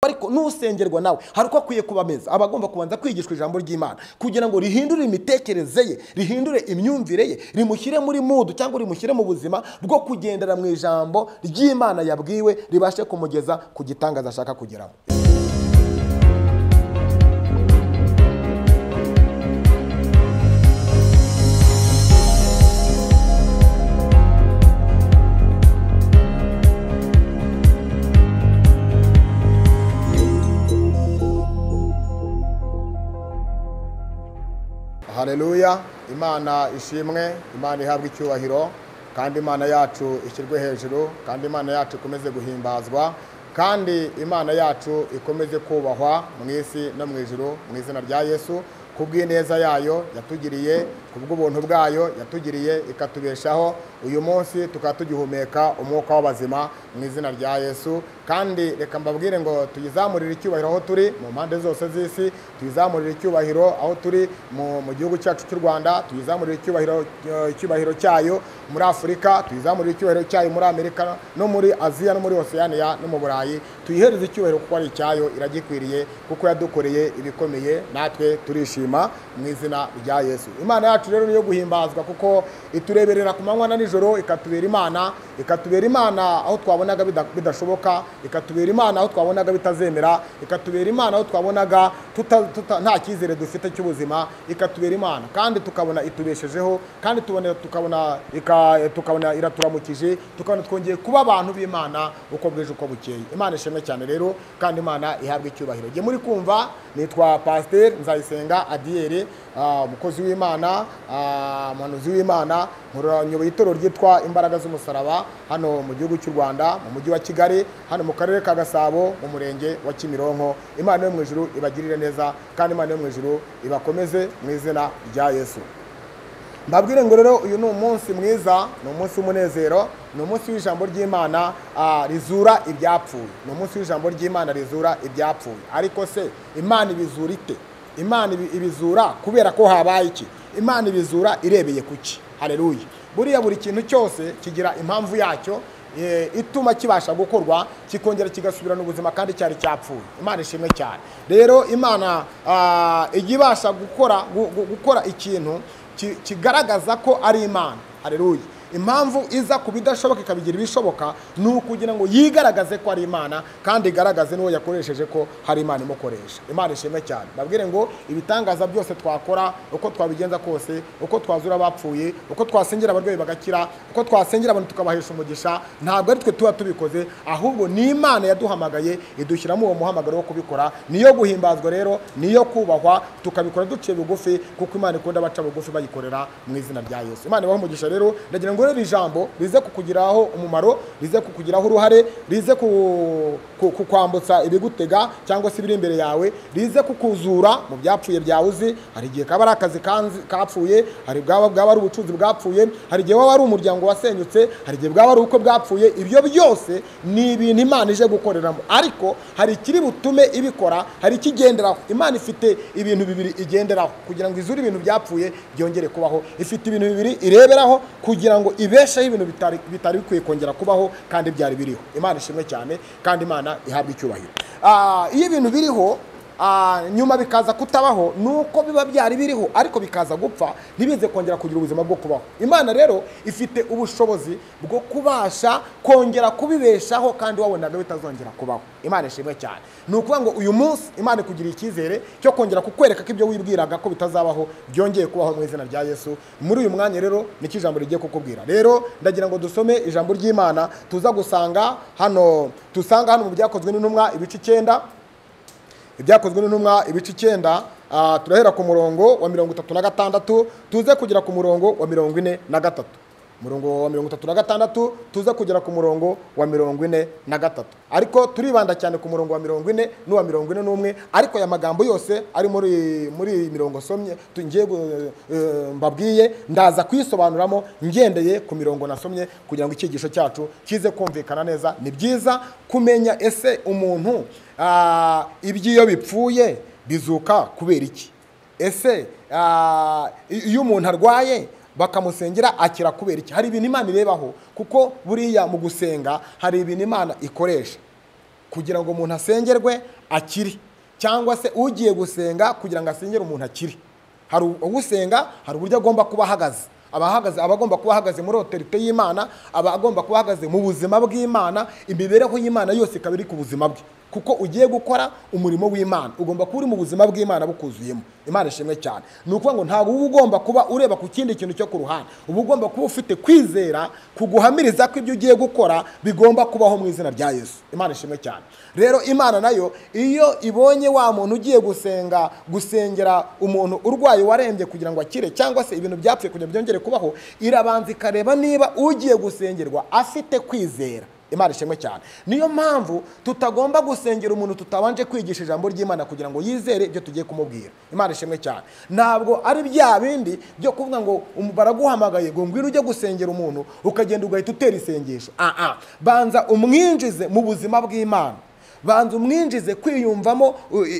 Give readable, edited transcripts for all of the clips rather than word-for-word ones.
Ariko nusengerwa nawe hari uko akwiye kuba ameze, aba agomba kubanza kwigishwa ijambo ry'Imana kugira ngo rihindure imitekerereze ye, rihindure imyumvire ye, rimushyire muri mudu cyangwa rimushyire mu buzima bwo kugendera mu ijambo ry'Imana yabwiwe, ribashe kumugeza ku gitangaza ashaka kugeraho. Haleluya, Imana ishimwe, Imana ihabwe icyubahiro, kandi Imana yacu ishyirwe hejuru, kandi Imana yacu ikomeze guhimbazwa, kandi Imana yacu ikomeze kubahwa mu isi no mu ijuru mu izina rya Yesu, kubw'ineza yayo yatugiriye, kubw'ubuntu bwayo yatugiriye ikatubeshaho uyu munsi tukaba tugihumeka umwuka w'abazima mu izina rya Yesu. Kandi reka mbabwire ngo tuyizamurire icyubahiro aho turi mu mpande zose z'isi, tuyizamurire icyubahiro aho turi mu gihugu cyacu cy'u Rwanda, tuyizamurire icyubahiro cyayo muri Afurika, tuyizamurire icyubahiro cyayo muri Amerika no muri Aziya no muri Oceania no mu Burayi, tuyihereze icyubahiro kuko ari icyayo, iragikwiriye kuko yadukoreye ibikomeye, natwe turishima mu izina rya Yesu. Imana yacu rero niyo guhimbazwa kuko itureberera ku manywa na nijoro, ikatubera Imana, ikatubera Imana aho twabonaga bidashoboka, ikatubera Imana aho twabonaga bitazemera, ikatubera Imana aho twabonaga nta cyizere dufite cy'ubuzima, ikatubera Imana kandi tukabona itubeshejeho, kandi tukabona iraturamukije, tukabona twongeye kuba abantu b'Imana uko bwije uko bukeye. Imana ishimwe cyane rero, kandi Imana ihabwe icyubahiro. Jye muri kumva nitwa Pasteur Nzayisenga Adiere, umukozi w'Imana, umuhanuzi w'Imana, nyoboye itorero ryitwa Imbaraga z'Umusaraba hano mu gihugu cy'u Rwanda, mu mujyi wa Kigali, hano mu karere ka Gasabo, mu murenge wa Kimironko. Imana yo mu ijuru ibagirire neza, kandi Imana yo mu ijuru ibakomeze mu izina rya Yesu. Mbabwire ngo rero uyu ni umunsi mwiza, ni umunsi w'umunezero, ni umunsi w'ijambo ry'Imana rizura ibyapfuye, ni umunsi w'ijambo ry'Imana rizura ibyapfuye. Ariko se Imana ibizura ite? Imana ibizura kubera ko habaye iki? Imana ibizura irebeye kuki? Haleluya. Buriya buri kintu cyose kigira impamvu yacyo ituma kibasha gukorwa, kikongera kigasubirana ubuzima kandi cyari cyapfuye. Imana ishimwe cyane. Rero Imana ijya ibasha gukora ikintu kigaragaza ko ari Imana. Haleluya. Impamvu iza kubidashoboka ikabigira ibishoboka ni ukugira ngo yigaragaze ko ari Imana, kandi igaragaze n'uwo yakoresheje ko hari Imana imukoresha. Imana ishimwe cyane. Babwire ngo ibitangaza byose twakora, uko twabigenza kose, uko twazura abapfuye, uko twasengera abarwayi bagakira, uko twasengera abantu tukabahesha umugisha, ntabwo ari twe tuba tubikoze, ahubwo ni Imana yaduhamagaye idushyiramo uwo muhamagaro wo kubikora. Niyo guhimbazwa rero, niyo kubahwa, tukabikora duciye bugufi kuko Imana ikunda abaca bugufi bayikorera mu izina rya Yesu. Imana ibahe umugisha rero. Ndagira ngo rero ijambo rize kukugiraho umumaro, rize kukugiraho uruhare, rize kukwambutsa ibigutega cyangwa se ibiri imbere yawe, rize kukuzura mu byapfuye byawe uzi. Hari igihe kaba ari akazi kapfuye, hari bwaba ari ubucuruzi bwapfuye, hari igihe waba ari umuryango wasenyutse, hari igihe bwaba ari ubukwe bwapfuye. Ibyo byose ni ibintu Imana ije gukoreramo, ariko hari ikiri butume ibikora, hari ikigenderaho. Imana ifite ibintu bibiri igenderaho kugira ngo izure ibintu byapfuye byongere kubaho. Ifite ibintu bibiri ireberaho kugira ngo ibesheho ibintu bitari bikwiye kongera kubaho kandi byari biriho. Imana ishimwe cyane, kandi Imana ihabwe icyubahiro. Iyo ibintu biriho nyuma bikaza kutabaho, nuko biba byari biriho ariko bikaza gupfa, ntibize kongera kugira ubuzima bwo kubaho. Imana rero ifite ubushobozi bwo kubasha kongera kubibeshaho kandi wabonaga bitazongera kubaho. Imana ishimwe cyane. Ni ukuvuga ngo uyu munsi Imana ikugiriye icyizere cyo kongera kukwereka ko ibyo wibwiraga ko bitazabaho byongeye kubaho mu izina rya Yesu. Muri uyu mwanya rero niki ijambo rigiye kukubwira. Rero ndagira ngo dusome ijambo ry'Imana tuza gusanga hano, tusanga hano mu Byakozwe n'Intumwa ibice 9. Ibyakozwe n'Intumwa ibice 9, turahera ku murongo wa 36 tuze kugera ku murongo wa 43. Murongo wa 36 tuze kugera ku murongo wa 43. Ariko turibanda cyane ku murongo wa 40 n'uwa 41, ariko aya magambo yose ari muri mirongo somye ngiye mbabwiye, ndaza kwisobanuramo ngendeye ku mirongo nasomye kugira ngo icyigisho cyacu kize kumvikana neza. Ni byiza kumenya ese umuntu ibyiyo bipfuye bizuka kubera iki? Ese iyo umuntu arwaye bakamusengera akira kubera iki? Hari ibintu Imana irebaho, kuko buriya mu gusenga hari ibintu Imana ikoresha. kugira ngo umuntu asengerwe akire, cyangwa se ugiye gusenga kugira ngo asengere umuntu akire. Hari usenga, hari uburyo agomba kuba ahagaze. Abahagaze abagomba kuba ahagaze muri autorité y'Imana, aba agomba kuba ahagaze mu buzima bw'Imana, imibereho y'Imana yose ikaba iri ku buzima bwe. Kuko ugiye gukora umurimo w'Imana ugomba kuba uri mu buzima bw'Imana bukuzuyemo. Imana ishimwe cyane. Ni ukuvuga ngo ntabwo uba ugomba kuba ureba ku kindi kintu cyo ku ruhande, uba ugomba kuba ufite kwizera kuguhamiriza ko ibyo ugiye gukora bigomba kubaho mu izina rya Yesu. Imana ishimwe cyane. Rero Imana nayo iyo ibonye wa muntu ugiye gusenga, gusengera umuntu urwaye warembye kugira ngo akire, cyangwa se ibintu byapfuye kugira byongere kubaho, irabanza ikareba niba ugiye gusengerwa afite kwizera. Imana ishimwe cyane. Niyo mpamvu tutagomba gusengera umuntu tutabanje kwigisha ijambo ry'Imana kugira ngo yizere ibyo tugiye kumubwira. Imana ishimwe cyane. Ntabwo ari bya bindi byo kuvuga ngo baraguhamagaye ngo ngwino ujye gusengera umuntu ukagenda ugahita utera isengesho. Banza umwinjize mu buzima bw'Imana. Banza umwinjize kwiyumvamo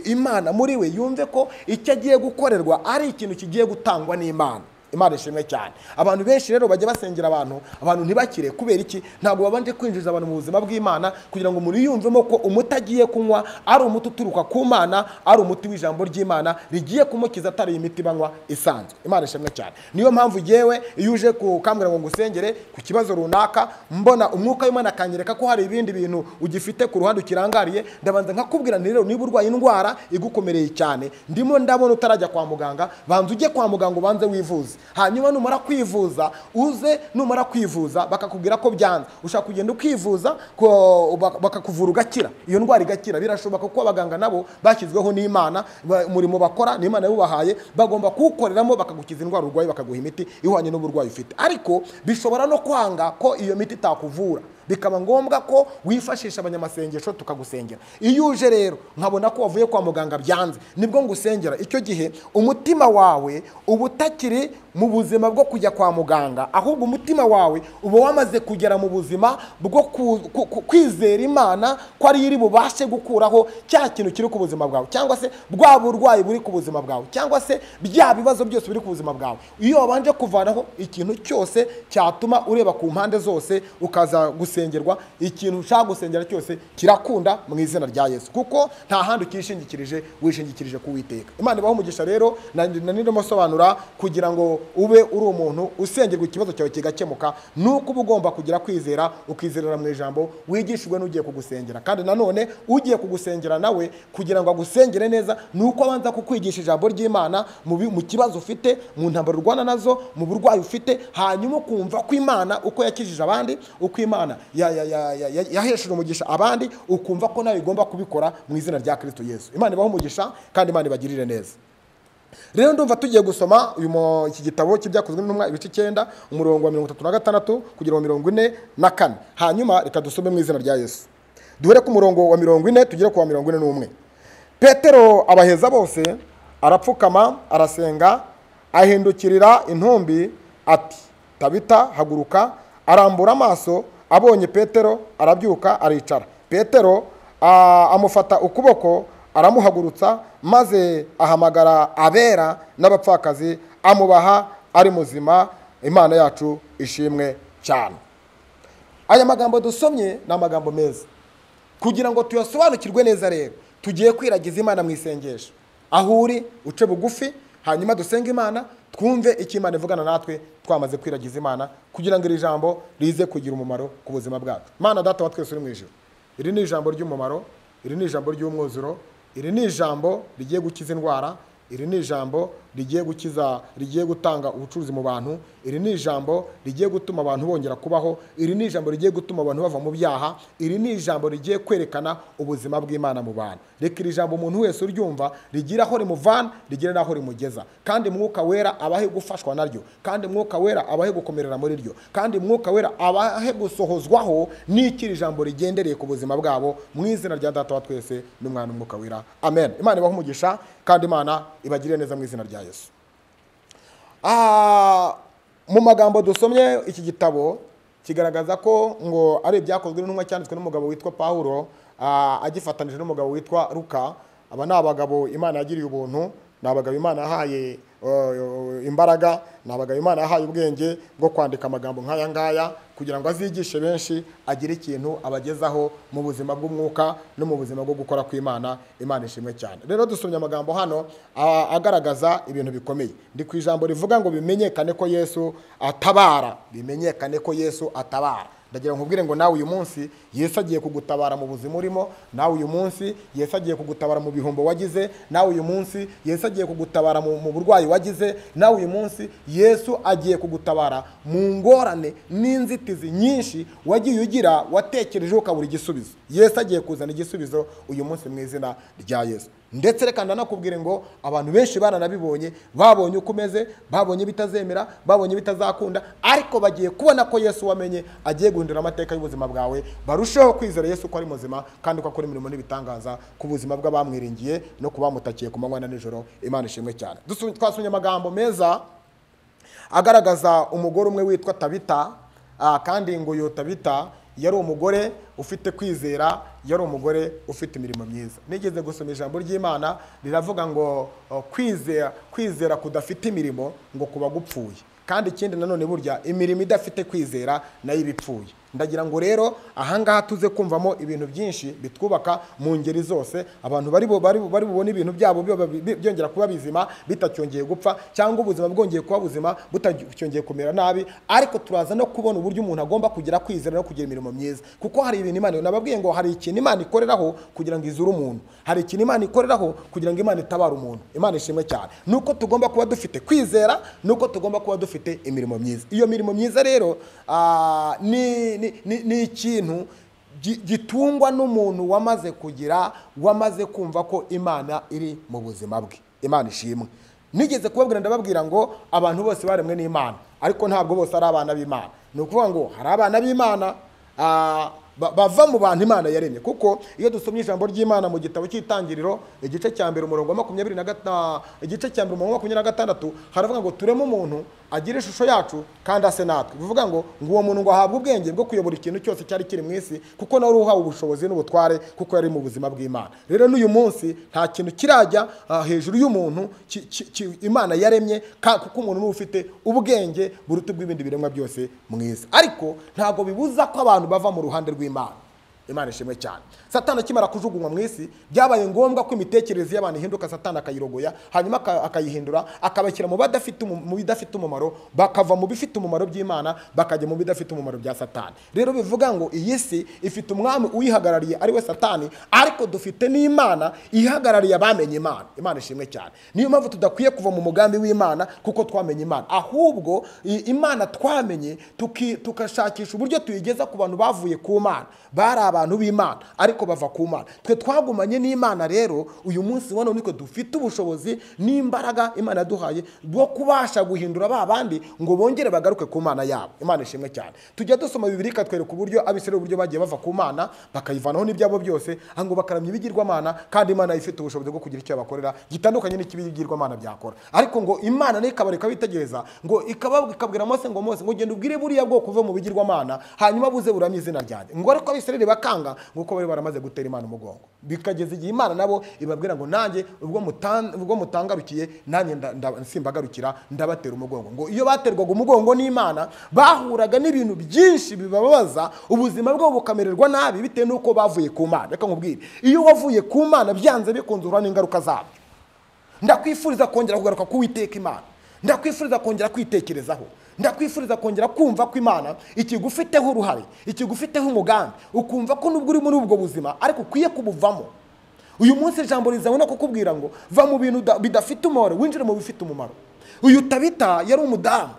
Imana muri we, yumve ko icyo agiye gukorerwa ari ikintu kigiye gutangwa n'Imana. Imana ishimwe cyane. Abantu benshi rero bajya basengera abantu ntibakire. Kubera iki? Ntabwo babanje kwinjiza abantu mu buzima bw'Imana kugira ngo umuntu yiyumvemo ko umuti agiye kunywa ari umuti uturuka ku Mana, ari umuti w'ijambo ry'Imana rigiye kumukiza, atari imiti banywa isanzwe. Imana ishimwe cyane. Niyo mpamvu yewe iyo uje kukambwira ngo ngusengere ku kibazo runaka, mbona umwuka w'Imana akanyereka ko hari ibindi bintu ugifite ku ruhande ukirangariye, ndabanza nkakubwira nti rero niba urwaye indwara igukomereye cyane, ndimo ndabona utarajya kwa muganga, banza ujye kwa muganga ubanze wivuze. Hanyuma numara kwivuza uze, numara kwivuza bakakubwira ko byanze, ushaka kugenda ukivuza bakakuvura ugakira, iyo ndwara igakira. Birashoboka ko abaganga nabo bashyizweho n'Imana, umurimo bakora n'Imana yabubahaye, bagomba kuwukoreramo bakagukiza indwara urwaye, bakaguha imiti ihwanye n'uburwayi ufite. Ariko bishobora no kwanga ko iyo miti itakuvura, bikaba ngombwa ko wifashisha abanyamasengesho tukagusengera. Iyo uje rero nkabona ko wavuye kwa muganga byanze, nibwo ngusengera. Icyo gihe umutima wawe uba utakiri mu buzima bwo kujya kwa muganga, ahubwo umutima wawe uba wamaze kugera mu buzima bwo kwizera Imana ko ari iri bubashe gukuraho cya kintu kiri ku buzima bwawe, cyangwa se bwa burwayi buri ku buzima bwawe, cyangwa se bya bibazo byose biri ku buzima bwawe. Iyo wabanje kuvanaho ikintu cyose cyatuma ureba ku mpande zose ukaza gusengerwa, ikintu ushaka gusengera cyose kirakunda mu izina rya Yesu, kuko nta handi ukishingikirije, wishingikirije ku Uwiteka. Imana ibahe umugisha. Rero nandimo sobanura kugira ngo ube uri umuntu usengerwa ikibazo cyawe kigakemuka, nuko uba ugomba kugira kwizera, ukizerera mu ijambo wigishijwe n'ugiye kugusengera. Kandi nanone ugiye kugusengera nawe kugira ngo agusengere neza, nuko abanza kukwigisha ijambo ry'Imana mu kibazo ufite, mu ntambaro urwana nazo, mu burwayi ufite, hanyuma ukumva ko Imana uko yakijije abandi, uko Imana yahesheje umugisha abandi, ukumva ko nawe igomba kubikora mu izina rya Kristo Yesu. Imana ibahe umugisha kandi Imana ibagirire neza. Rero ndumva tugiye gusoma iki gitabo cy'ibyakozwe n'intumwa ibice 9 umurongo wa 36 kugera wa 44. Hanyuma reka dusome mu izina rya Yesu. Duhere ku murongo wa 40 tugere ku wa 41. Petero abaheza bose arapfukama arasenga, ahindukirira intumbi ati Tabita haguruka. Arambura amaso abonye Petero arabyuka aricara. Petero amufata ukuboko aramuhagurutsa, maze ahamagara abera n'abapfakazi amubaha ari muzima. Imana yacu ishimwe cyane. Aya magambo dusomye ni amagambo meza. Kugira ngo tuyasobanukirwe neza rero, tugiye kwiragiza Imana mu isengesho. Aho uri uce bugufi, hanyuma dusenge Imana, twumve icyo Imana ivugana natwe twamaze kwiragiza Imana, kugira ngo iri jambo rize kugira umumaro ku buzima bwacu. Imana Data wa twese uri mu ijuru, iri ni ijambo ry'umumaro, iri ni ijambo ry'umwuzuro, iri ni ijambo rigiye gukiza indwara, iri ni ijambo rigiye gukiza, rigiye gutanga ubucuruzi mu bantu, iri ni ijambo rigiye gutuma abantu bongera kubaho, iri ni ijambo rigiye gutuma abantu bava mu byaha, iri ni ijambo rigiye kwerekana ubuzima bw'Imana mu bantu. Reka iri jambo umuntu wese uryumva rigira aho rimuvana, rigira n'aho rimugeza. Kandi Mwuka Wera abahe gufashwa naryo, kandi Mwuka Wera abahe gukomerera muri ryo, kandi Mwuka Wera abahe gusohozwaho n'iki iri jambo rigendereye ku buzima bwabo, mu izina rya Data wa twese n'Umwana n'Umwuka Wera. Amen. Imana ibahe umugisha kandi Imana ibagirire neza mu izina rya Yesu. Mu magambo dusomye iki gitabo kigaragaza ko ngo ari ibyakozwe n'intumwa cyanditswe n'umugabo witwa Paulo agifatanije n'umugabo witwa Luka. Aba ni abagabo Imana yagiriye ubuntu Ni abagabo Imana yahaye imbaraga, ni abagabo Imana yahaye ubwenge bwo kwandika amagambo nk'aya ngaya kugira ngo azigishe benshi, agire ikintu abagezaho mu buzima bw'umwuka no mu buzima bwo gukora kw'Imana. Imana ishimwe cyane. Rero dusomye amagambo hano agaragaza ibintu bikomeye. Ndi ku ijambo rivuga ngo bimenyekane ko Yesu atabara, bimenyekane ko Yesu atabara. Ndagira ngo nkubwire ngo nawe uyu munsi Yesu agiye kugutabara mu buzima urimo, nawe uyu munsi Yesu agiye kugutabara mu bihombo wagize, nawe uyu munsi Yesu agiye kugutabara mu burwayi wagize, nawe uyu munsi Yesu agiye kugutabara mu ngorane n'inzitizi nyinshi wagiye ugira, watekereje ukabura igisubizo. Yesu agiye kuzana igisubizo uyu munsi mu izina rya Yesu. Ndetse reka ndanakubwire ngo abantu benshi baranabibonye, babonye uko umeze, babonye bitazemera, babonye bitazakunda, ariko bagiye kubona ko Yesu wamenye agiye guhindura amateka y'ubuzima bwawe, barusheho kwizera Yesu ko ari muzima kandi ko akora imirimo n'ibitangaza ku buzima bw'abamwiringiye no kubamutakiye ku manywa na nijoro. Imana ishimwe cyane. Twasomye amagambo meza agaragaza umugore umwe witwa Tabita, kandi ngo uyu Tabita yari umugore ufite kwizera, yari umugore ufite imirimo myiza. Nigeze gusoma ijambo ry'Imana riravuga ngo kwizera kudafite imirimo ngo kuba gupfuye. Kandi ikindi nanone burya imirimo idafite kwizera nayo iba ipfuye. Ndagira ngo rero ahangaha tuze kumvamo ibintu byinshi bitwubaka mu ngeri zose, abantu bari bubone ibintu byabo byongera kuba bizima bitacyongeye gupfa, cyangwa ubuzima bwongeye kuba buzima butacyongeye kumera nabi. Ariko turaza no kubona uburyo umuntu agomba kugira kwizera no kugira imirimo myiza, kuko hari ibintu Imana nababwiye ngo hari ikintu Imana ikoreraho kugira ngo izure umuntu, hari ikintu Imana ikoreraho kugira ngo Imana itabare umuntu. Imana ishimwe cyane. Nuko tugomba kuba dufite kwizera, nuko tugomba kuba dufite imirimo myiza. Iyo mirimo myiza rero ni ikintu gitungwa n'umuntu wamaze kugira, wamaze kumva ko Imana iri mu buzima bwe. Imana ishimwe. Nigeze kubabwira ndababwira ngo abantu bose baremwe n'Imana, ariko ntabwo bose ari abana b'Imana. Ni ukuvuga ngo hari abana b'Imana bava mu bantu Imana yaremye, kuko iyo dusomye ijambo ry'Imana mu gitabo cy'Itangiriro igice cya mbere umurongo wa 25, igice cya mbere umurongo wa 26, haravuga ngo tureme umuntu agira ishusho yacu kandi ase natwe. Bivuga ngo uwo muntu ngo ahabwe ubwenge bwo kuyobora ikintu cyose cyari kiri mu isi, kuko nawe uhawe ubushobozi n'ubutware kuko yari mu buzima bw'Imana. Rero n'uyu munsi nta kintu kirajya hejuru y'umuntu Imana yaremye, kuko umuntu ni ufite ubwenge buruta bw'ibindi biremwa byose mu isi. Ariko ntabwo bibuza ko abantu bava mu ruhande rw'Imana. Imana ishimwe cyane. Satani akimara kujugunywa mu isi, byabaye ngombwa ko imitekerereze y'abantu ihinduka, Satani akayirogoya, hanyuma akayihindura, akabashyira mu bidafite umumaro, bakava mu bifite umumaro by'Imana bakajya mu bidafite umumaro bya Satani. Rero bivuga ngo iyi si ifite umwami uyihagarariye ari we Satani, ariko dufite n'Imana ihagarariye abamenye Imana. Imana ishimwe cyane. Niyo mpamvu tudakwiye kuva mu mugambi w'Imana kuko twamenye Imana, ahubwo Imana twamenye tukashakisha uburyo tuyigeza ku bantu bavuye ku Mana, bari abantu b'Imana ariko bava ku Mana. Twe twagumanye n'Imana rero uyu munsi wa none niko dufite ubushobozi n'imbaraga Imana yaduhaye bwo kubasha guhindura ba bandi ngo bongere bagaruke ku Mana yabo. Imana ishimwe cyane. Tujya dusoma Bibiliya ikatwereka uburyo Abisirayeli uburyo bagiye bava ku Mana bakayivanaho n'ibyabo byose, ngo bakaramya ibigirwamana, kandi Imana ifite ubushobozi bwo kugira icyo bakorera gitandukanye n'ikibigirwamana byakora. Ariko ngo Imana nayo ikabareka bitegereza, ngo ikabwira Mose ngo Mose ngo genda ubwire buriya bwoko uve mu bigirwamana hanyuma buze buramye izina ryanjye. Ngo ariko Abisirayeli bakanga, nguko bari baramaze gutera Imana umugongo. Bikageza igihe Imana nabo ibabwira ngo nanjye ubwo mutangarukiye nanjye simbagarukira ndabatera umugongo. Ngo iyo baterwaga umugongo n'Imana bahuraga n'ibintu byinshi bibabaza, ubuzima bwabo bukamererwa nabi bitewe n'uko bavuye ku Mana. Reka nkubwire, iyo wavuye ku Mana byanze bikunze uhura n'ingaruka zabyo. Ndakwifuriza kongera kugaruka ku Uwiteka Imana, ndakwifuriza kongera kwitekerezaho, ndakwifuriza kongera kumva ko Imana ikigufiteho uruhare, ikigufiteho umugambi, ukumva ko nubwo uri muri ubwo buzima ariko ukwiye kubuvamo. Uyu munsi ijambo rizanywe no kukubwira ngo va mu bintu bidafite umumaro winjire mu bifite umumaro. Uyu Tabita yari umudamu,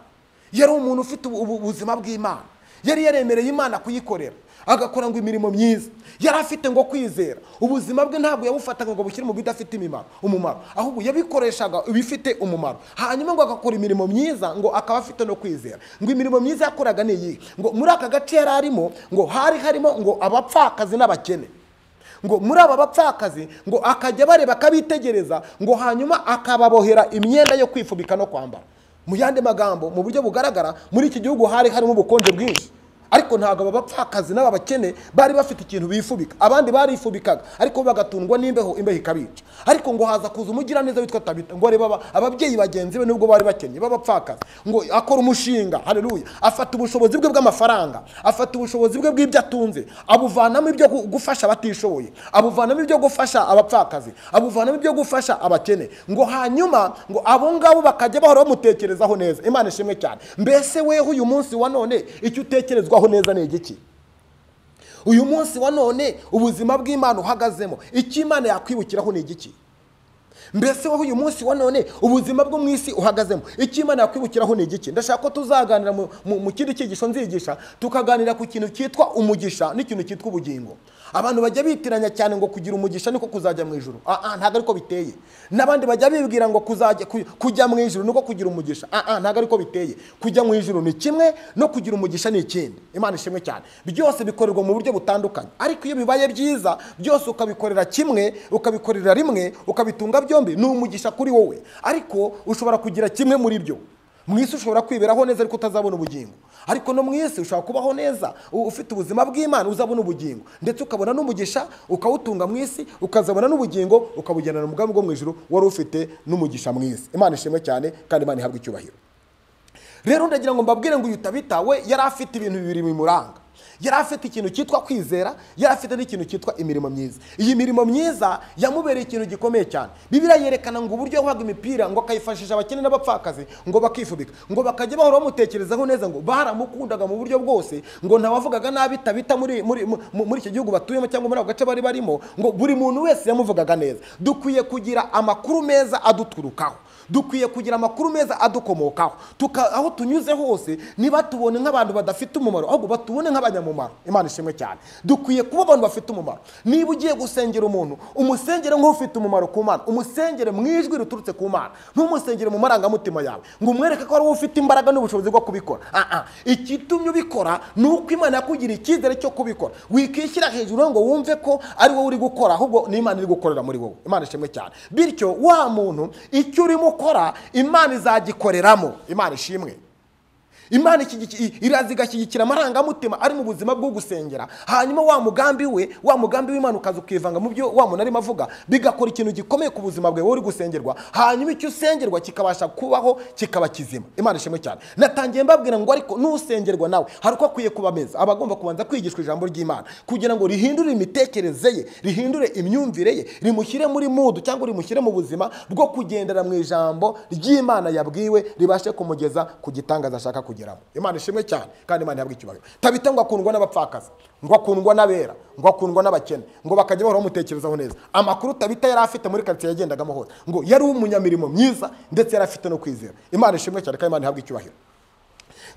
yari umuntu ufite ubuzima bw'Imana, yari yaremereye Imana kuyikorera, agakora ngo imirimo myiza, yari afite ngo kwizera. Ubuzima bwe ntabwo yabufataga ngo bushyire mu bidafite umumaro, ahubwo yabikoreshaga ibifite umumaro, hanyuma ngo agakora imirimo myiza, ngo akaba afite no kwizera. Ngo imirimo myiza yakoraga ni iyi, ngo muri aka gace yari arimo ngo hari harimo ngo abapfakazi n'abakene, ngo muri aba bapfakazi ngo akajya bareba akabitegereza, ngo hanyuma akababohera imyenda yo kwifubika no kwambara. Mu yandi magambo, mu buryo bugaragara, muri iki gihugu hari harimo ubukonje bwinshi. Ariko ntabwo aba bapfakazi n'aba bakene bari bafite ikintu bifubika, abandi barifubikaga ariko bagatundwa n'imbeho, imbeho ikabica. Ariko ngo haza kuza umugiraneza witwa Tabita, ngo areba ababyeyi bagenzi be nubwo bari bakennye b'abapfakazi, ngo akora umushinga. Haleluya! Afata ubushobozi bwe bw'amafaranga, afata ubushobozi bwe bw'ibyo atunze, abuvanamo ibyo gufasha abatishoboye, abuvanamo ibyo gufasha abapfakazi, abuvanamo ibyo gufasha abakene, ngo hanyuma ngo abo ngabo bakajya bahora bamutekerezaho neza. Imana ishimwe cyane. Mbese weho uyu munsi wa none icyo utekerezwaho neza ni igiki? Uyu munsi wa none ubuzima bw'Imana uhagazemo, icyo Imana yakwibukiraho ni igiki? Mbese wowe uyu munsi wa none ubuzima bwo mu isi uhagazemo, icyo Imana yakwibukiraho ni igiki? Ndashaka ko tuzaganira mu kindi cyigisho nzigisha, tukaganira ku kintu cyitwa umugisha n'ikintu cyitwa ubugingo. Abantu bajya bitiranya cyane ngo kugira umugisha niko kuzajya mu ijuru. Ntabwo ariko biteye. N'abandi bajya bibwira ngo kuzajya kujya mu ijuru niko kugira umugisha. Ntabwo ariko biteye. Kujya mu ijuru ni kimwe no kugira umugisha ni ikindi. Imana ishimwe cyane. Byose bikorerwa mu buryo butandukanye, ariko iyo bibaye byiza byose ukabikorera kimwe, ukabikorera rimwe, ukabitunga byombi, ni umugisha kuri wowe. Ariko ushobora kugira kimwe muri byo. Mu isi ushobora kwiberaho neza ariko utazabona ubugingo. Ariko no mu isi ushobora kubaho neza ufite ubuzima bw'Imana uzabona ubugingo, ndetse ukabona n'umugisha ukawutunga mu isi, ukazabona n'ubugingo ukabugendana mu bwami bwo mu ijuru wari ufite n'umugisha mu isi. Imana ishimwe cyane kandi Imana ihabwe icyubahiro. Rero ndagira ngo mbabwire ngo uyu Tabita we yari afite ibintu bibiri bimuranga. Yari afite ikintu cyitwa kwizera, yari afite n'ikintu cyitwa imirimo myiza. Iyi mirimo myiza yamubereye ikintu gikomeye cyane. Bibiliya yerekana ngo uburyo yahaga imipira ngo akayifashisha abakene n'abapfakazi ngo bakifubika, ngo bakajya bahora bamutekerezaho neza, ngo baramukundaga mu buryo bwose, ngo ntawavugaga nabi Tabita muri icyo gihugu batuyemo cyangwa muri ako gace bari barimo, ngo buri muntu wese yamuvugaga neza. Dukwiye kugira amakuru meza aduturukaho, dukwiye kugira amakuru meza adukomokaho. Aho tunyuze hose nibatubone nk'abantu badafite umumaro, ahubwo batubone nk'abanyamumaro. Imana ishimwe cyane. Dukwiye kuba abantu bafite umumaro. Niba ugiye gusengera umuntu, umusengere nk'ufite umumaro ku Mana, umusengere mu ijwi riturutse ku Mana, ntumusengere mu marangamutima yawe ngo umwereke ko ari wowe ufite imbaraga n'ubushobozi bwo kubikora. Ikitumye ubikora ni uko Imana yakugiriye icyizere cyo kubikora. Wikishyira hejuru ngo wumve ko ari wowe uri gukora, ahubwo ni Imana iri gukorera muri wowe. Imana ishimwe cyane. Bityo wa muntu icyo urimo ukora Imana izagikoreramo. Imana ishimwe. Imana iraza igashyigikira amarangamutima ari mu buzima bwo gusengera, hanyuma wa mugambi we, wa mugambi w'Imana ukaza ukivanga mu byo wa muntu arimo avuga, bigakora ikintu gikomeye ku buzima bwe wowe uri gusengerwa, hanyuma icyo usengerwa kikabasha kubaho kikaba kizima. Imana ishimwe cyane. Natangiye mbabwira ngo ariko nusengerwa nawe hari uko akwiye kuba ameze. Aba agomba kubanza kwigishwa ijambo ry'Imana kugira ngo rihindure imitekerereze ye, rihindure imyumvire ye, rimushyire muri mudu cyangwa rimushyire mu buzima bwo kugendera mu ijambo ry'Imana yabwiwe, ribashe kumugeza ku gitangaza ashaka kugira. Imana ishimwe cyane kandi Imana ihabwe icyubahiro. Tabita ngo akundwa n'abapfakazi, ngo akundwa n'abera, ngo akundwa n'abakene, ngo bakajya bahora bamutekerezaho neza. Amakuru Tabita yari afite muri quartier yagendagamo hose, ngo yari umunyamirimo myiza ndetse yari afite no kwizera. Imana ishimwe cyane kandi Imana ihabwe icyubahiro.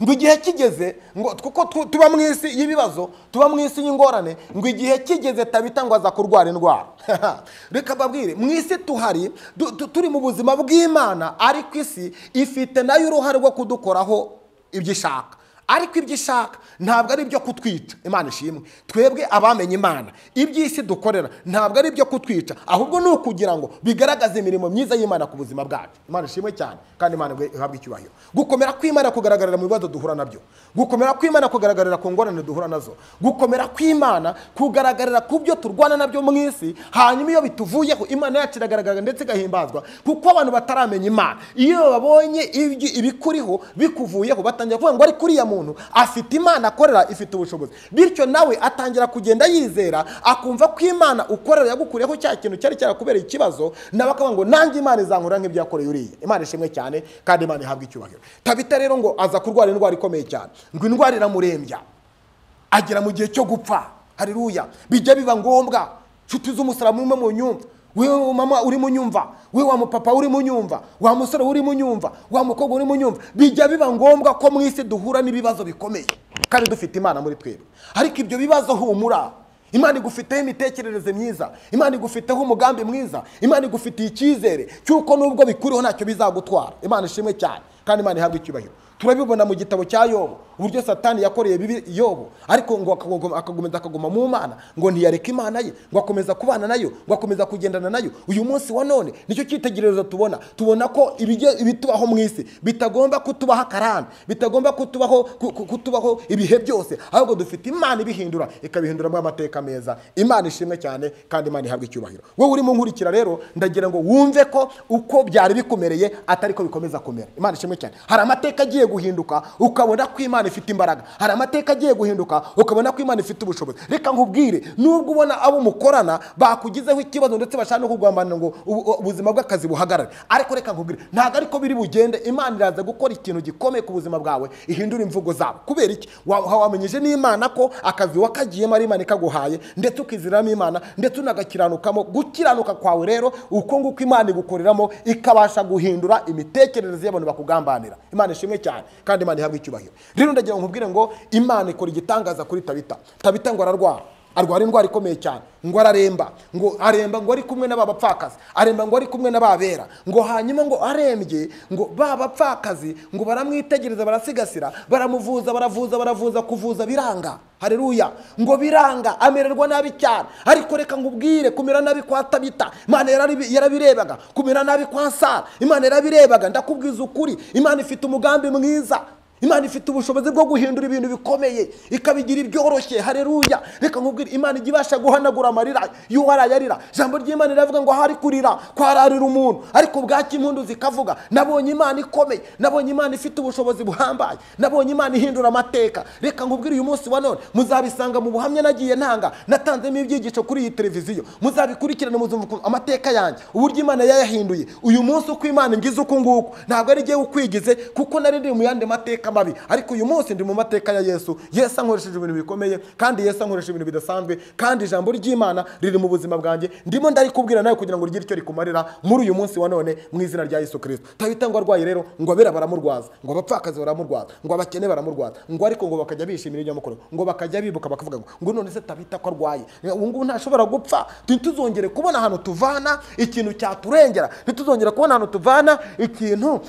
Ngo igihe kigeze, ngo kuko tuba mu isi y'ibibazo, tuba mu isi y'ingorane, ngo igihe kigeze Tabita ngo aza kurwara indwara. Reka babwire, mu isi tuhari turi mu buzima bw'Imana, ariko isi ifite nayo uruhare rwo kudukoraho ibyo ishaka. Ariko ibyo ishaka ntabwo ari ibyo kutwica. Imana ishimwe. Twebwe abamenye Imana, iby'isi dukorera ntabwo ari ibyo kutwica, ahubwo ni ukugira ngo bigaragaze imirimo myiza y'Imana ku buzima bwacu. Imana ishimwe cyane kandi Imana ihabwe icyubahiro. Gukomera kw'Imana kugaragarira mu bibazo duhura nabyo, gukomera kw'Imana kugaragarira ku ngorane duhura nazo, gukomera kw'Imana kugaragarira ku byo turwana nabyo mu isi, hanyuma iyo bituvuyeho Imana yacu iragaragara ndetse igahimbazwa. Kuko abantu bataramenya Imana, iyo babonye ibikuriho bikuvuyeho batangira kuvuga ngo ari kuriya muntu afite Imana akorera ifite ubushobozi. Bityo nawe atangira kugenda yizera, akumva ko Imana ukorera yagukuriyeho cya kintu cyari cyarakubereye ikibazo, nawe akavuga ngo nanjye Imana izankora nk'ibyo yakoreye uriya. Imana ishimwe cyane kandi Imana ihabwe icyubahiro. Tabita rero ngo aza kurwara indwara ikomeye cyane, ngo indwara iramurembya agera mu gihe cyo gupfa. Haleluya! Bijya biba ngombwa, nshuti z'umusaraba mwe mu nyumva, wewe mama uri mu nyumva, wewe wa mupapa uri mu nyumva, wa musore uri mu nyumva, wa mukobwa uri mu nyumva, bijya biba ngombwa ko mu isi duhura n'ibibazo bikomeye kandi dufite Imana muri twebwe. Ariko ibyo bibazo humura, Imana igufiteho imitekerereze myiza, Imana igufiteho umugambi mwiza, Imana igufitiye icyizere cy'uko nubwo bikuriho ntacyo bizagutwara. Imana ishimwe cyane kandi Imana ihabwe icyubahiro. Turabibona mu gitabo cya Yobu uburyo Satani yakoreye bibi Yobu, ariko ngo akakomeza akaguma mu Mana, ngo ntiyareka Imana ye, ngo akomeza kubana nayo, ngo akomeza kugendana nayo. Uyu munsi wa none nicyo cyitegererezo tubona. Tubona ko ibitubaho mu isi bitagomba kutubaho akarande, bitagomba kutubaho ibihe byose, ahubwo dufite Imana ibihindura, ikabihinduramo amateka meza. Imana ishimwe cyane kandi Imana ihabwe icyubahiro. Wowe urimo nkurikira rero, ndagira ngo wumve ko uko byari bikumereye atari ko bikomeza kumera. Imana ishimwe cyane. Hari amateka agiye guhinduka ukabona ko Imana ifite imbaraga. Hari amateka agiye guhinduka ukabona ko Imana ifite ubushobozi. Reka nkubwire, nubwo ubona abo mukorana bakugizeho ikibazo ndetse bashaka no kugambana ngo ubuzima bw'akazi buhagarare, ariko reka nkubwire, ntabwo ariko biri bugende. Imana iraza gukora ikintu gikomeye ku buzima bwawe, ihindura imvugo zabo. Kubera iki? Wamenyeje n'Imana ko akazi wakagiyemo ari Imana ikaguhaye, ndetse ukiziramo Imana, ndetse unagakiranukamo. Gukiranuka kwawe rero uko nguko Imana igukoreramo, ikabasha guhindura imitekerereze y'abantu bakugambanira. Imana ishimwe cyane kandi Imana ihabwe icyubahiro. Rero ndagira ngo nkubwire ngo Imana ikora igitangaza kuri Tabita. Tabita ngo ararwara, arwara indwara ikomeye cyane, ngo araremba, ngo aremba ngo ari kumwe n'abapfakazi, aremba ngo ari kumwe n'ababera, ngo hanyuma ngo arembye, ngo babapfakazi ngo baramwitegereza, barasigasira, baramuvuza, baravuza, baravuza, kuvuza biranga. Haleluya. Ngo biranga, amererwa nabi cyane. Ariko reka nkubwire, kumera nabi kwa Tabita Imana yarabirebaga, kumera nabi kwa Sara Imana yarabirebaga. Ndakubwiza ukuri, Imana ifite umugambi mwiza. Imana ifite ubushobozi bwo guhindura ibintu bikomeye ikabigira ibyoroshye. Haleluya. Reka nkubwire, Imana igibasha guhanagura amarira y'uwarayarira. Jambo ry'Imana riravuga ngo hari kurira kwararira umuntu, ariko bwaki impundu zikavuga. Nabonye Imana ikomeye, nabonye Imana ifite ubushobozi buhambaye, nabonye Imana ihindura amateka. Reka nkubwire, uyu munsi wa none muzabisanga mu buhamya nagiye ntanga, natanzemo ibyigisho kuri iyi televiziyo, muzabikurikirane, muzumva amateka yanjye uburyo Imana yayahinduye. Uyu munsi uko Imana ngize uku nguku ntabwo ari jye ukwigize, kuko nari ndi mu yandi mateka mabi, ariko uyu munsi ndi mu mateka ya Yesu. Yesu ankoresheje ibintu bikomeye, kandi Yesu ankoresheje ibintu bidasanzwe, kandi ijambo ry'Imana riri mu buzima bwanjye. Ndimo ndarikubwira nawe kugira ngo rigire icyo rikumarira muri uyu munsi wa none mu izina rya Yesu Kristo. Tabita ngo arwaye rero, ngo abera baramurwaza, ngo abapfakazi baramurwaza, ngo abakene baramurwaza, ngo ariko ngo bakajya bishimira ibyo mukoro, ngo bakajya bibuka bakavuga ngo none se Tabita ko arwaye, ubu ngubu ntashobora gupfa, ntituzongere kubona ahantu tuvana ikintu cyaturengera, ntituzongere kubona ahantu tuvana ikintu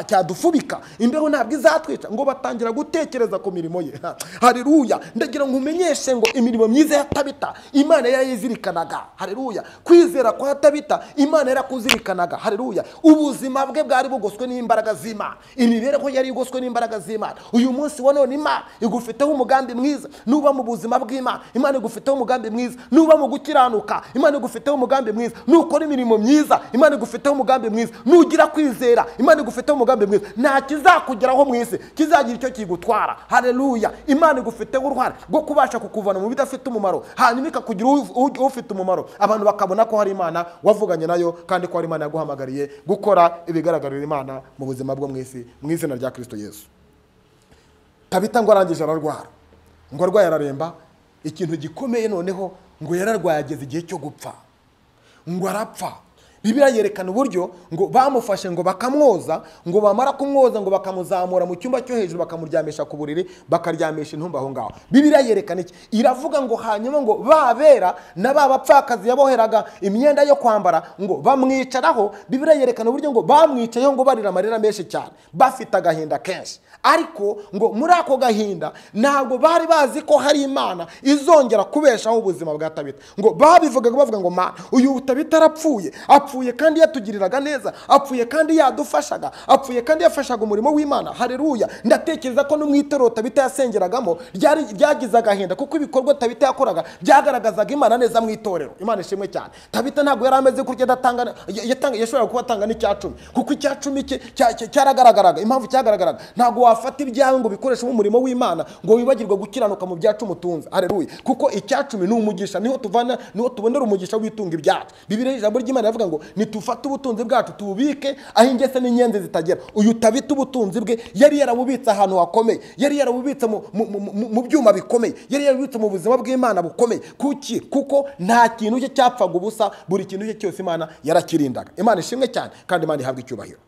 cyadufubika, imbeho ntabwo izatwica. Ngo batangira gutekereza ku mirimo ye. Haleluya. Ndagira ngo umenyeshe ngo imirimo myiza ya Tabita Imana yarayizirikanaga. Haleluya. Kwizera kwa Tabita Imana yarakuzirikanaga. Haleluya. Ubuzima bwe bwari bugoswe n'imbaraga z'Imana, imibereho yari igoswe n'imbaraga z'Imana. Uyu munsi wa none Imana igufiteho umugambi mwiza. Nuba mu buzima bw'Imana, Imana igufiteho umugambi mwiza. Nuba mu gukiranuka, Imana igufiteho umugambi mwiza. Nukora imirimo myiza, Imana igufiteho umugambi mwiza. Nugira kwizera, Imana igufiteho umugambi mwiza. Nta kizakugeraho mu isi kizagira icyo kigutwara. Haleluya. Imana igufiteho uruhare rwo kubasha kukuvana mu bidafite umumaro, hanyuma ikakugira ufite umumaro, abantu bakabona ko hari Imana wavuganye nayo, kandi ko hari Imana yaguhamagariye gukora ibigaragarira Imana mu buzima bwo mu isi, mu izina rya Kristo Yesu. Tabita ngo arangije ararwara, ngo arwaye araremba, ikintu gikomeye noneho ngo yararwaye ageze igihe cyo gupfa, ngo arapfa. Bibiliya yerekana uburyo ngo bamufashe ngo bakamwoza, ngo bamara kumwoza ngo bakamuzamura mu cyumba cyo hejuru, bakamuryamisha ku buriri, bakaryamisha intumba aho ngaho. Bibiliya yerekana iki? Iravuga ngo hanyuma ngo babera na babapfakazi yaboheraga imyenda yo kwambara ngo bamwicaraho. Bibiliya yerekana uburyo ngo bamwicayeho ngo barira amarira menshi cyane, bafite agahinda kenshi. Ariko ngo muri ako gahinda ntabwo bari bazi ko hari Imana izongera kubeshaho ubuzima bwa Tabita. Ngo babivugaga bavuga ngo Mana, uyu Tabita arapfuye, apfuye kandi yatugiriraga neza, apfuye kandi yadufashaga, apfuye kandi yafashaga umurimo w'Imana. Haleluya. Ndatekereza ko no mu itorero Tabita yasengeragamo ryagize agahinda, kuko ibikorwa Tabita yakoraga byagaragazaga Imana neza mu itorero. Imana ishimwe cyane. Tabita ntabwo yari ameze kurya adatanga, yashoboraga kuba atanga n'icyacumi, kuko icyacumi cye cyaragaragaraga. Impamvu cyagaragaraga, ntabwo wafata ibyawe ngo bikoreshe mu murimo w'Imana ngo wibagirwe gukiranuka mu byacu mutunze. Haleluya. Kuko icyacumi ni umugisha, niho tuvana, niho tubonera umugisha w'itunga ibyacu. Bibiliya ijambo ry'Imana rivuga ngo nitufate ubutunzi bwacu tububike aho ingese n'inyenzi zitagera. Uyu Tabita ubutunzi bwe yari yarabubitse ahantu hakomeye, yari yarabubitse mu byuma bikomeye, yari yarabubitse mu buzima bw'Imana bukomeye. Kuki? Kuko nta kintu cye cyapfaga ubusa, buri kintu cye cyose Imana yarakirindaga. Imana ishimwe cyane kandi Imana ihabwe icyubahiro.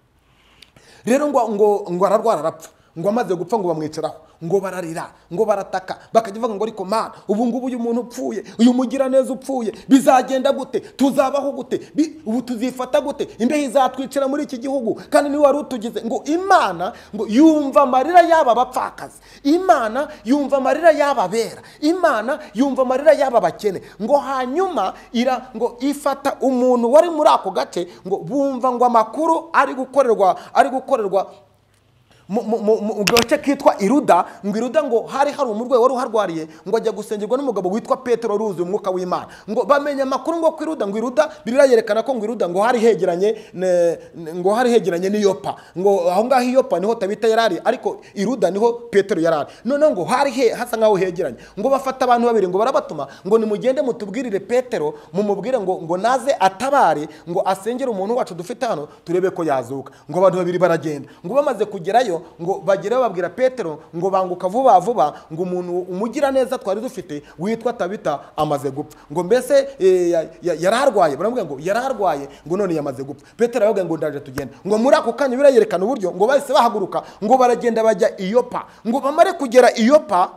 Rero ngo ararwara arapfa. Ngo amaze gupfa ngo bamwicaraho, ngo bararira, ngo barataka, bakajya bavuga ngo ariko Mana, ubu ngubu uyu muntu upfuye, uyu mugiraneza upfuye, bizagenda gute? Tuzabaho gute? Ubu tuzifata gute? Imbeho izatwicira muri iki gihugu kandi niwe wari utugize. Ngo Imana ngo yumva amarira y'aba bapfakazi, Imana yumva amarira y'aba bera, Imana yumva amarira y'aba bakene. Ngo hanyuma ira ngo ifata umuntu wari muri ako gace, ngo bumva ngo amakuru ari gukorerwa mu gace kitwa Iruda. Ngo Iruda ngo hari umurwayi wari uharwariye, ngo ajya gusengerwa n'umugabo witwa Petero ruzi umwuka w'Imana. Ngo bamenya amakuru ngo ku Iruda, ngo Iruda Bibiliya yerekana ko ngo Iruda ngo hari hegeranye n'iyopa. Ngo aho ngaho Iyopa niho Tabita yarari, ariko Iruda niho Petero yarari. Noneho ngo hari hasa nkaho hegeranye. Ngo bafata abantu babiri ngo barabatuma ngo nimugende mutubwirire Petero, mumubwire ngo naze atabare, ngo asengere umuntu wacu dufite hano turebe ko yazuka. Ngo abantu babiri baragenda, ngo bamaze kugerayo ngo bagera babwira Petero ngo banguka vuba vuba, ngo umuntu umugira neza twari dufite witwa Tabita amaze gupfa. Ngo mbese yararwaye, baramubwira ngo yararwaye, ngo none yamaze gupfa. Petero aravuga ngo ndaje tugenda. Ngo muri ako kanya birayerekana uburyo ngo bahise bahaguruka, ngo baragenda bajya Iyopa. Ngo bamare kugera Iyopa,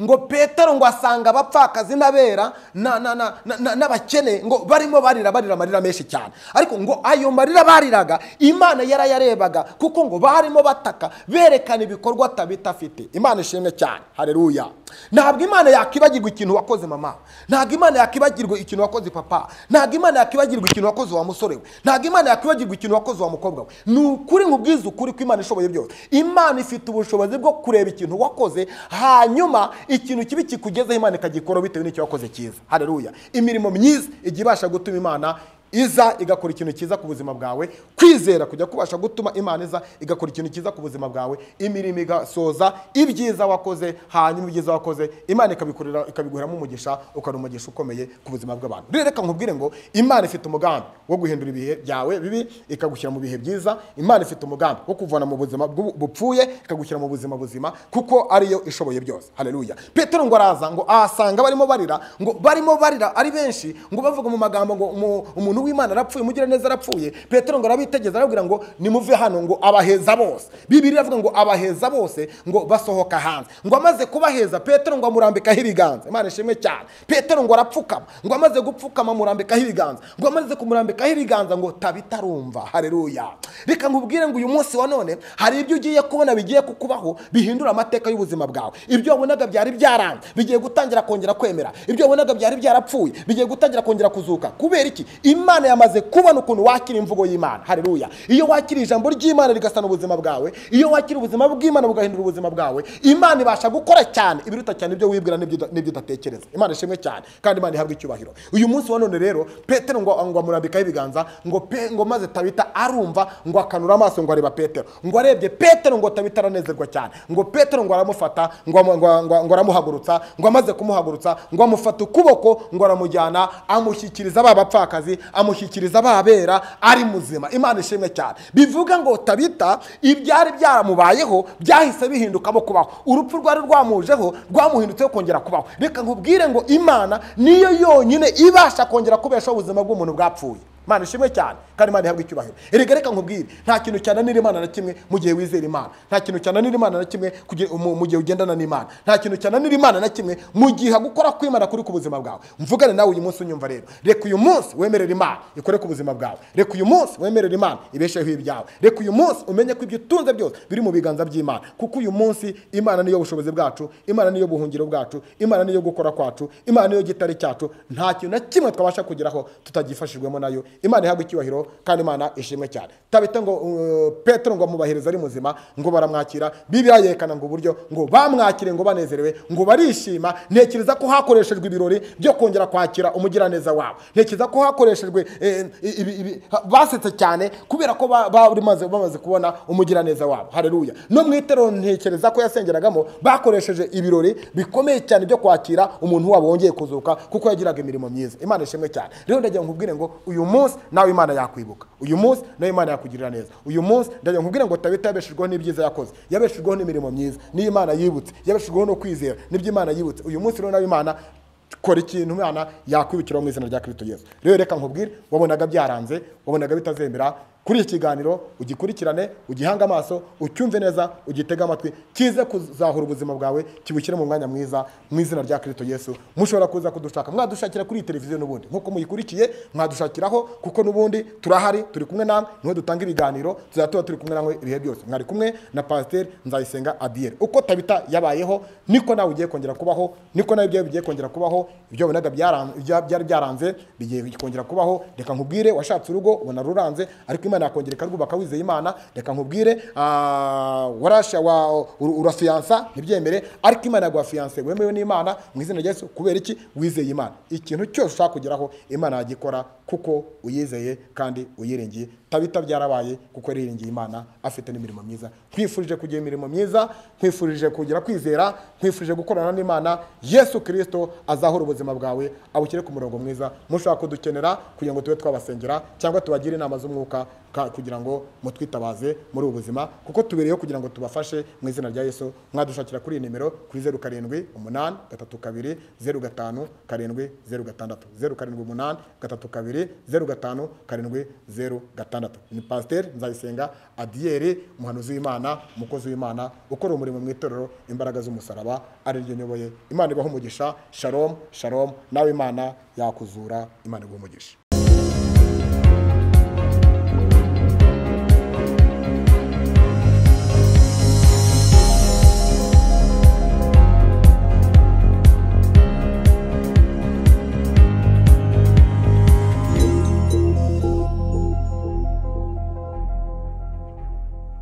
ngo Petero ngo asanga abapfakazi n'abera n'abakene ngo barimo barira amarira menshi cyane. Ariko ngo ayo marira bariraga Imana yarayarebaga, kuko ngo barimo bataka berekana ibikorwa Tabita afite. Imana ishimwe cyane, haleluya. Ntabwo Imana yakibagirwa ikintu wakoze mama, ntabwo Imana yakibagirwa ikintu wakoze papa, ntabwo Imana yakibagirwa ikintu wakoze wa musore we, ntabwo Imana yakibagirwa ikintu wakoze wa mukobwa we. Ni ukuri nkubwiza ukuri ko Imana ishoboye byose. Imana ifite ubushobozi bwo kureba ikintu wakoze, hanyuma ikintu kibi kikugezeho Imana ikagikora bitewe n'icyo wakoze cyiza. Haleluya. Imirimo myiza ijya ibasha gutuma Imana iza igakora ikintu cyiza ku buzima bwawe. Kwizera kujya kubasha gutuma Imana iza igakora ikintu cyiza ku buzima bwawe, imirimo igasoza ibyiza wakoze, hanyuma ibyiza wakoze Imana ikabikorera ikabiguheramo umugisha, ukaba umugisha ukomeye ku buzima bw'abantu. Rero reka nkubwire ngo Imana ifite umugambi wo guhindura ibihe byawe bibi ikagushyira mu bihe byiza. Imana ifite umugambi wo kuvana mu buzima bupfuye ikagushyira mu buzima buzima, kuko ariyo ishoboye byose. Haleluya. Petero ngo araza ngo ahasanga barimo barira, ngo barimo barira ari benshi, ngo bavuga mu magambo ngo umuntu w'Imana arapfuye, umugira neza arapfuye. Petero ngo arabitegeza arabwira ngo nimuve hano, ngo abaheza bose. Bibiliya iravuga ngo abaheza bose ngo basohoka hanze. Ngo amaze kubaheza Petero ngo amurambikaho ibiganza. Imana ishimwe cyane. Petero ngo arapfukama, ngo amaze gupfukama amurambikaho ibiganza, ngo amaze kumurambikaho ibiganza ngo Tabita arumva. Haleluya. Reka nkubwire ngo uyu munsi wa none hari ibyo ugiye kubona bigiye kukubaho bihindura amateka y'ubuzima bwawe. Ibyo wabonaga byari byaranze bigiye gutangira kongera kwemera. Ibyo wabonaga byari byarapfuye bigiye gutangira kongera kuzuka. Kubera iki? Imana yamaze kubona ukuntu wakira imvugo y'Imana. Haleluya. Iyo wakira ijambo ry'Imana rigasana ubuzima bwawe, iyo wakira ubuzima bw'Imana bugahindura ubuzima bwawe, Imana ibasha gukora cyane ibiruta cyane ibyo wibwira n'ibyo udatekereza. Imana ishimwe cyane kandi Imana ihabwe icyubahiro. Uyu munsi wa none rero Petero ngo amurambikaho ibiganza, ngo maze Tabita arumva, ngo akanura amaso ngo areba Petero, ngo arebye Petero ngo Tabita aranezerwa cyane. Ngo Petero ngo aramufata, ngo aramuhagurutsa, ngo amaze kumuhagurutsa ngo amufata ukuboko, ngo aramujyana amushyikiriza ba bapfakazi, amushyikiriza babera ari muzima. Imana ishimwe cyane. Bivuga ngo Tabita ibyari byaramubayeho byahise bihindukamo kubaho. Urupfu rwari rwamujeho rwamuhindutseho kongera kubaho. Reka nkubwire ngo Imana niyo yonyine ibasha kongera kubeshaho ubuzima bw'umuntu bwapfuye. Imana ishimwe cyane kandi Imana ihabwe icyubahiro. Erega reka nkubwire, nta kintu cyananira Imana na kimwe mu gihe wizera Imana. Nta kintu cyananira Imana na kimwe mu gihe ugendana n'Imana. Nta kintu cyananira Imana na kimwe mu gihe gukora kw'Imana kuri ku buzima bwawe. Mvugane nawe uyu munsi unyumva rero. Reka uyu munsi wemerere Imana ikore ku buzima bwawe. Reka uyu munsi wemerere Imana ibesheho ibyawe. Reka uyu munsi umenye ko ibyo utunze byose biri mu biganza by'Imana. Kuko uyu munsi Imana niyo bushobozi bwacu, Imana niyo buhungiro bwacu, Imana niyo gukora kwacu, Imana niyo gitare cyacu. Nta kintu na kimwe twabasha kugeraho tutagifashijwemo nayo. Imana ihabwe icyubahiro kandi Imana ishimwe cyane. Tabita ngo Petero ngo amubahiriza ari muzima, ngo baramwakira. Bibiliya yerekana ngo uburyo ngo bamwakire ngo banezerewe, ngo barishima. Ntekereza ko hakoreshejwe ibirori byo kongera kwakira umugiraneza wabo. Ntekereza ko hakoreshejwe basetse cyane kubera ko bamaze kubona umugiraneza wabo. Haleluya. No mu itorero ntekereza ko yasengeragamo bakoresheje ibirori bikomeye cyane byo kwakira umuntu wabo wongeye kuzuka, kuko yagiraga imirimo myiza. Imana ishimwe cyane. Rero ndagira nkubwire ngo uyu munsi nawe Imana yakwibuka. Uyu munsi nawe Imana yakugirira neza. Uyu munsi ndagira nkubwire ngo Tabita yabeshejweho n'ibyiza yakoze, yabeshejweho n'imirimo myiza, niyo Imana yibutse, yabeshejweho no kwizera, nibyo Imana yibutse. Uyu munsi rero nawe Imana kora ikintu Imana yakwibukira mu izina rya Kristo Yesu. Rero reka nkubwire, wabonaga byaranze, wabonaga bitazemera, Kuri iki kiganiro ugikurikirane, ugihange amaso, ucyumve neza, ugitege amatwi, kize kuzahura ubuzima bwawe, kibushyire mu mwanya mwiza mu izina rya Kristo Yesu. Mushobora kuza kudushaka, mwadushakira kuri iyi televiziyo n'ubundi nk'uko muyikurikiye, mwadushakiraho kuko n'ubundi turahari, turi kumwe namwe, niho dutanga ibiganiro, tuzaba tuba turi kumwe namwe ibihe byose. Mwari kumwe na Pasiteri Nzayisenga Adiel. Uko Tabita yabayeho niko nawe ugiye kongera kubaho, niko nawe ibyawe bigiye kongera kubaho, ibyo wabonaga byari byaranze bigiye kongera kubaho. Reka nkubwire, washatse urugo ubona ruranze, ariko Imana yakongera ikarwubaka wizeye Imana. Reka nkubwire, warasha urafiyansa ntibyemere, ariko Imana yaguha fiyanse wemewe n'Imana mu izina rya Yesu. Kubera iki? Wizeye Imana. Ikintu cyose ushaka kugeraho Imana yagikora kuko uyizeye kandi uyiringiye. Tabita byarabaye kuko yiringiye Imana, afite n'imirimo myiza. Nkwifurije kugira imirimo myiza, nkwifurije kugira kwizera, nkwifurije gukorana n'Imana. Yesu Kristo azahura ubuzima bwawe abushyire ku murongo mwiza. Mushaka kudukenera kugira ngo tube twabasengera cyangwa tubagire inama z'umwuka kugira ngo mutwitabaze muri ubu buzima, kuko tubereyeho kugira ngo tubafashe mu izina rya Yesu. Mwadushakira kuri iyi nimero kuri 0 7 8 3 2 0 5 7 0 6, 0 7 8 3 2 0 5 7 0 6. Ni Pasiteri Nzayisenga Adiel, umuhanuzi w'Imana, umukozi w'Imana, ukora umurimo mu itorero Imbaraga z'Umusaraba ari ryo nyoboye. Imana ibahe umugisha. Shalom, shalom. Nawe Imana yakuzura, Imana iguhe umugisha.